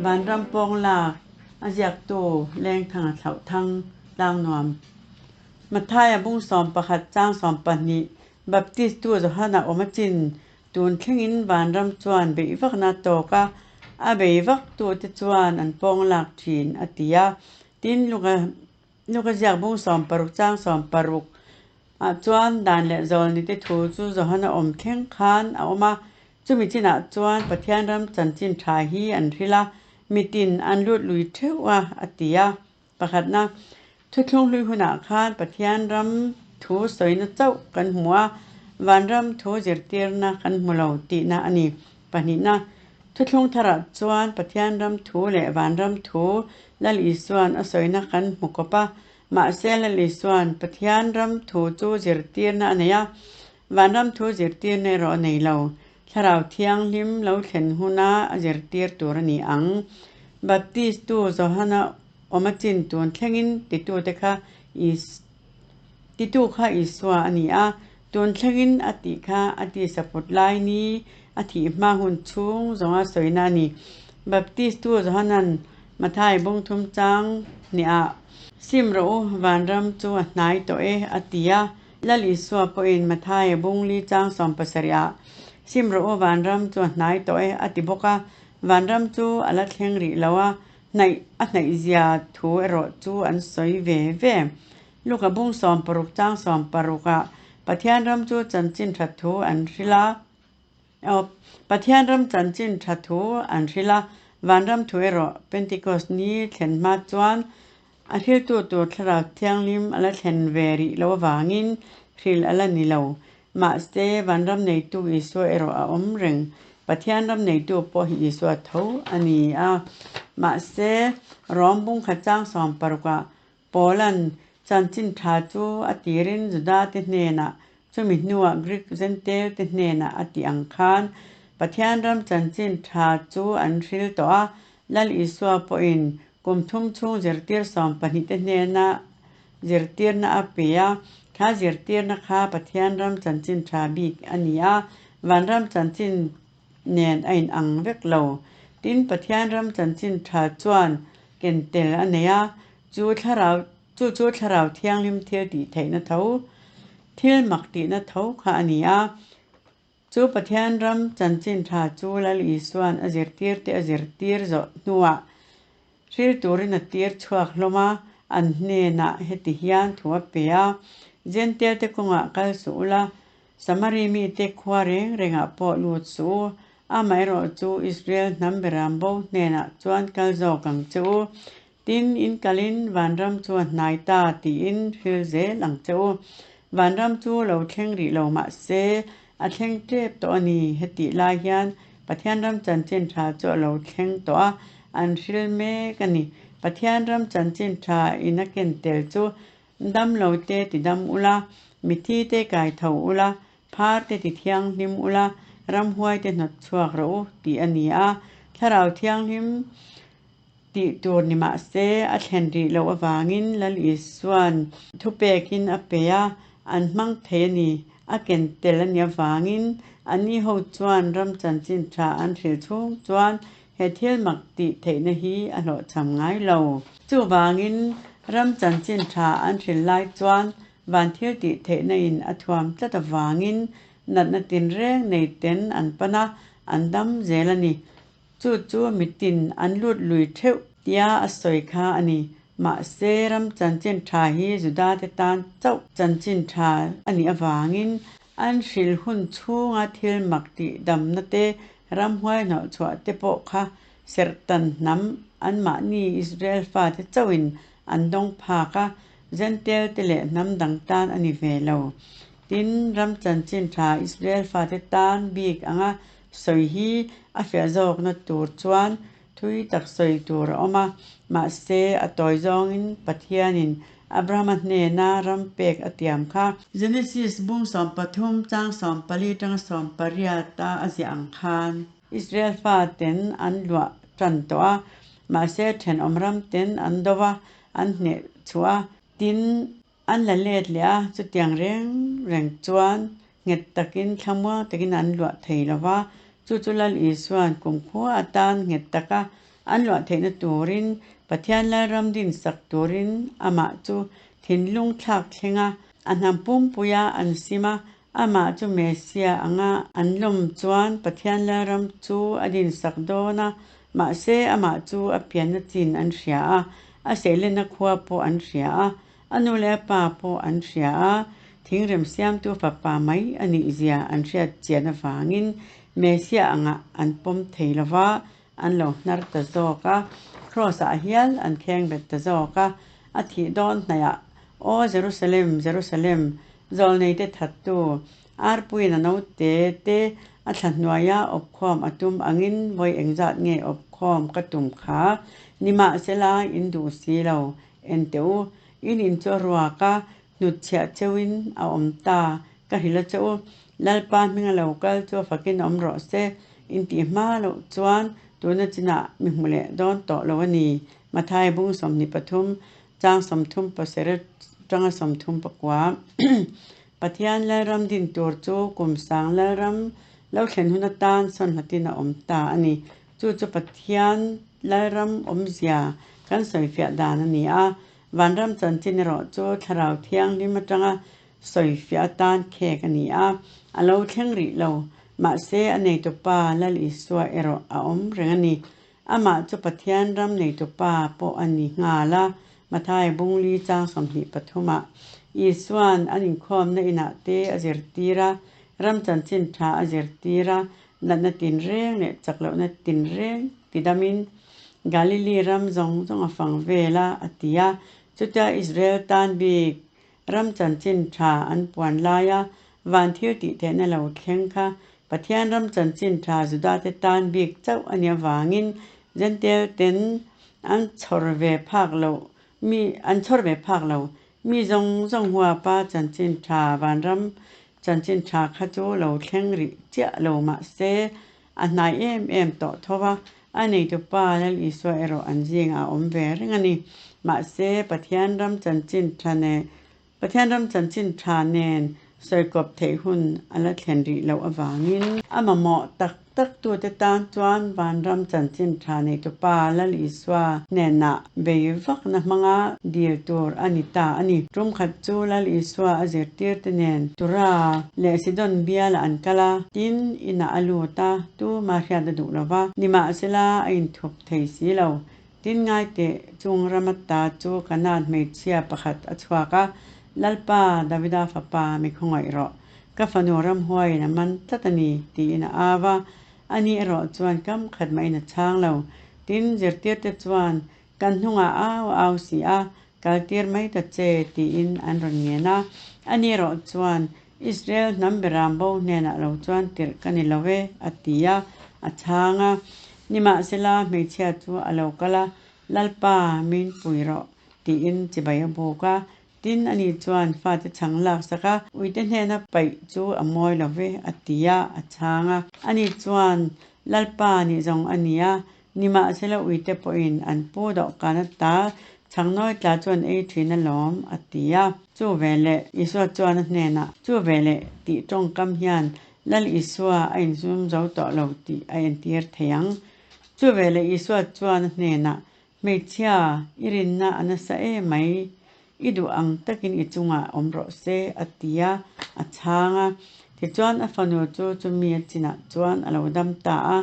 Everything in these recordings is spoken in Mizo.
Vanram pawng lak a ziaktu Lengthanga Thlauhthang Tlangnuam Mathaia bung 11 chang 12 Baptistu Johana awm a chin tun thlengin Vanram chuan beih vakna a tawk a, a bei vaktute chuan an pawng lak thin a ti a. Tin, Luka Luka ziak bung 60 chang 60 ah chuan dan leh zawlni te thu chu Johana awm thleng khan a awm a, chumi chinah chuan Pathian ram chanchin tha hi an hrilh a, mitin an lut lui theuh a, a ti a. Pakhatna, thuthlung hlui hunah khan Pathian ram thu sawina chauh kan hmu a, vanram thu zirtirna kan hmu lo tihna a ni. Pahnihna, thuthlung tharah chuan Pathian ram thu leh vanram thu Lal Isuan a sawina kan hmu kawp a, mahse Lal Isuan Pathian ram thu chu zirtirna a nei a, vanram thu zirtirna erawh a nei lo. Thlarau Thianghlim lo thlen huna a zirtir tur a ni ang. Baptistu Johana awm a chin tun thlengin titute kha titu kha Isua a ni a, tun thlengin a tih kha a tisaput lai ni a thih hma hun chhung zawnga sawina a ni. Baptistu Johanan Mathai bungthum chang hniah Sim rawh u, vanram chu a hnai tawh e a ti a. Lal Isua pawhin Mathaia bungli chang 70 ah Sim rawh u vanram chu a hnai tawh e a ti bawk a, vanram chu a la thleng rih lo a, hnaih a hnaih zia thu erawh chu an sawi ve ve. Luka bung 60 chang 60 ah Pathian ram chu chanchin tha thu an hrilh a, Pathian ram chanchin tha thu an hrilh a, vanram thu erawh Pentecost ni thlen hma chuan A hriltu tur thlarau thianghlim a la thlen ve rih lo avangin hril a la ni lo. Mahse, vanram neitu Isua erawh a awm reng. Pathian ram neitu pawh hi Isua tho a ni a. Mahse, Rom bungkhat chang 60 ah Paula'n chanchin tha chu a tirin Judate hnenah, chumi hnuah Greek Jentail te hnenah a tih ang khan Pathian ram chanchin tha chu an hril tawh a, Lal Isua pawhin Kum thum chhung zirtir 12 te hnena zirtirna a pe a, kha zirtirna kha Pathian ram chanchin tha bik a ni a, vanram chanchin nen a inang vek lo. Tin, Pathian ram chanchin tha chuan ken tel a nei a, chu thlarau chu chu thlarau thianghlim thil tih theihna tho, thil mak tihna tho kha a ni a. Chu Pathian ram chanchin tha chu Lal Isua'n a zirtirte a zirtir zawh hnuah hril turin a tir chhuak hlawm a, an hnenah heti hian thu a pe a, Jentail-te kawngah kal suh ula, Samari mite khua reng rengah pawh lut suh u, amaherawh chu Israel hnam beram bo hnenah chuan kal zawk ang che u. Tin, in kalin vanram chu a hnai ta tiin hril zel ang che u. Vanram chu lo thleng rih lo mah se, a thleng tep tawh a ni. Hetih lai hian Pathian ram chanchin tha chu a lo thleng tawh a, an hril mek a ni. Pathian ram chanchin tha in a ken tel chu dam lo te ti dam ula, mithi te kai tho ula, phar te ti thianghlim ula, ramhuai te hnawt chhuak rawh u tih a ni a. Thlarau thianghlim Tih tur ni mah se, a thlen rih loh avangin Lal Isua'n thupekin a pe a, an hmang thei a ni. A ken tel a nih avangin anni ho chuan ram chanchin tha an hrilh chhung chuan he thil mak tih theihna hi a hlawhchham ngai lo. Chuvangin ram chanchin tha an hrilh lai chuan van thil tih theihna in a thuam tlat avangin natna tinreng nei ten an pan a, an dam zel a ni. Chu chu mitin an lut lui theuh tia a sawi kha a ni. Mahse, ram chanchin tha hi Judate tan chauh chanchin tha a nih avangin an hrilh hun chhunga thil mak tih damna te, ramhuai hnawhchhuah te pawh kha serhtan hnam anmahni Israel fate chauhin an dawng phak a, Jentail te leh hnam dang tan a ni ve lo. Tin, ram chanchin tha Israel fate tan bik anga Sawi hi a fiah zawkna tur chuan thui tak sawi tur a awm a, mahse a tawi zawngin Pathianin Abrahama hnena ram pek a tiam kha. Genesis bung 13 chang 14 tanga 18 a a ziah ang khan. Israel faten an luah tan tawh a, mahse thenawm ram ten an do a, an hneh chhuah a, tin An la let leh a, chutiang reng reng chuan nghet takin thlamuang takin an luah thei lo va, chu chu Lal Isua'n kumkhua atan nghet taka an luah theihna turin Pathian Lalram dinsak turin amah chu thinlung thlak thleng a, a hnam pumpuia an sim a, amah chu Messiah anga an lawm chuan Pathian Lalram chu a dinsak dawn a, mahse amah chu a pianna chin an hria a, a seilenna khua pawh an hria a, A nu leh a pa pawh an hria a, thingrem siamtu fapa mai a nih zia an hriat chian avangin Messiah angah an pawm thei lo va, an lo hnar ta zawk a, Kraws-ah hial an kheng bet ta zawk a. A thih dawn hnaihah, Aw Jerusalem, Jerusalem, zawlneite thattu, arpuiin a naute te a thla hnuaia awpkhawm a tum angin vawi engzat nge awpkhawm ka tum kha? Nimahsela, in duh si lo, En teh u, in in chu a ruak a, hnutchhiah cheuhin a awm ta, ka hrilh a che u. Lalpa hminga lo kal chu a fakin awm rawh se, in tih hma loh chuan tuna chinah mi hmu leh dawn tawh lo a ni. Mathai bung 23, chang 30 pasarih atanga 34. Pathian Lalram din tur chu kum sang Lalram lo thlen hun atan sawn hlatin a awm ta a ni. Chu chu Pathian Lalram awmzia kan sawifiah dan a ni a, Vanram chanchin erawh chu Thlarau Thianghlim atanga sawifiah atan khek a ni a, a lo thleng rih lo. Mahse, a neitupa Lal Isua erawh a awm reng a ni. Amah chu Pathian ram neitupa pawh a ni nghal a, Mathai bungli chang 23 ah Isua'n an inkhawmna inah te a zirtir a, ram chanchin tha a zirtir a, Natna tinreng leh chak lohna tinreng tidamin Galili ram zawng zawng a fang vel a, a ti a. Chutia Israel tan bik ram chanchin tha an puan laia van thil tih theihna lo thleng kha Pathian ram chanchin tha Judate tan bik chauh a nih avangin Jentail ten an chhawr ve phak loh mi an chhawr ve phak lo Mi zawng zawng huapa chanchin tha vanram chanchin tha kha chu lo thleng rih chiah lo mah se a hnai em em tawh tho va, a neitupa Lal Isua erawh an zingah a awm ve reng a ni. Mahse, Pathian ram chanchin tha nen Pathian ram chanchin tha nen sawikawp theih hun a la thlen rih loh avangin a mamawh tak Taktute tan chuan vanram chanchin tha neitupa Lal Isua hnenah bei vakna hmanga dil tur a ni ta a ni. Tum khat chu Lal Isua a zirtirte nen Tura leh Sidon bialah an kal a, tin, inah a lut a, tuma hriat a duh lo va, nimahsela a inthup thei si lo. Tin ngai teh, chung rama ta chu Kanaan hmeichhia pakhat a chhuak a, Lalpa, Davida fapa, mi khawngaih rawh. Ka fanu ramhuaiin a man tlat a ni, tiin a au a. Ani erawh chuan kam khat mahin a chhang lo. Tin, zirtirte chuan, Kan hnungah au a au si a, kaltir mai ta che, tiin an rawn ngen a. Ani erawh chuan, Israel hnam beram bo hnenah lo chuan tirh ka ni lo e, a ti a, a chhang a. Nimahsela, hmeichhia chu a lo kal a, Lalpa, min pui rawh, tiin chibai a buk a. Tin, ani chuan fate chhang laksak a, uite hnena paih chu a mawi lo ve, a ti a, a chhang a. Ani chuan, Lalpa nih zawng a ni a, nimahsela uite pawhin an pu dawhkan ata chhang nawi tla chu an ei thin alawm, a ti a. Chu veleh Isua chuan a hnenah, Chu veleh tih tawngkam hian Lal Isua a inzum zo tawh lo tih a entir thei ang. Chu veleh Isua chuan a hnenah, Hmeichhia, i rinna a nasa em mai, i duh ang takin i chungah awm rawh se, a ti a, a chhang a. Tichuan a fanu chu chumi a chinah chuan a lo dam ta a,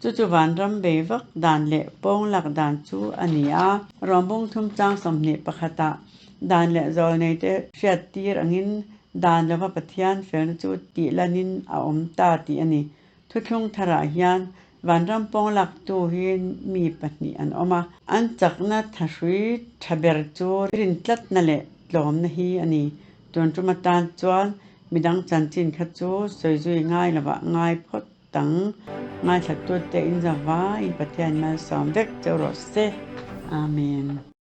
chu chu vanram bei vak dan leh pawng lak dan chu a ni a. Rawmbung thum chang 21 ah dan leh zawlnei te hriat tir angin dan lova Pathian felna chu tih lanin a awm ta tih a ni. Thuthlung tharah hian vanram pawng laktu hi mi pahnih an awm a. An chakna thahrui tha ber chu rintlatna leh tlawmna hi a ni. Tun tum atan chuan midang chanchin kha chu sawizui ngai lovah ngai phawt ang. Ngaithlatute in zavaiin Pathian malsawm vek cheu rawh se. Amen.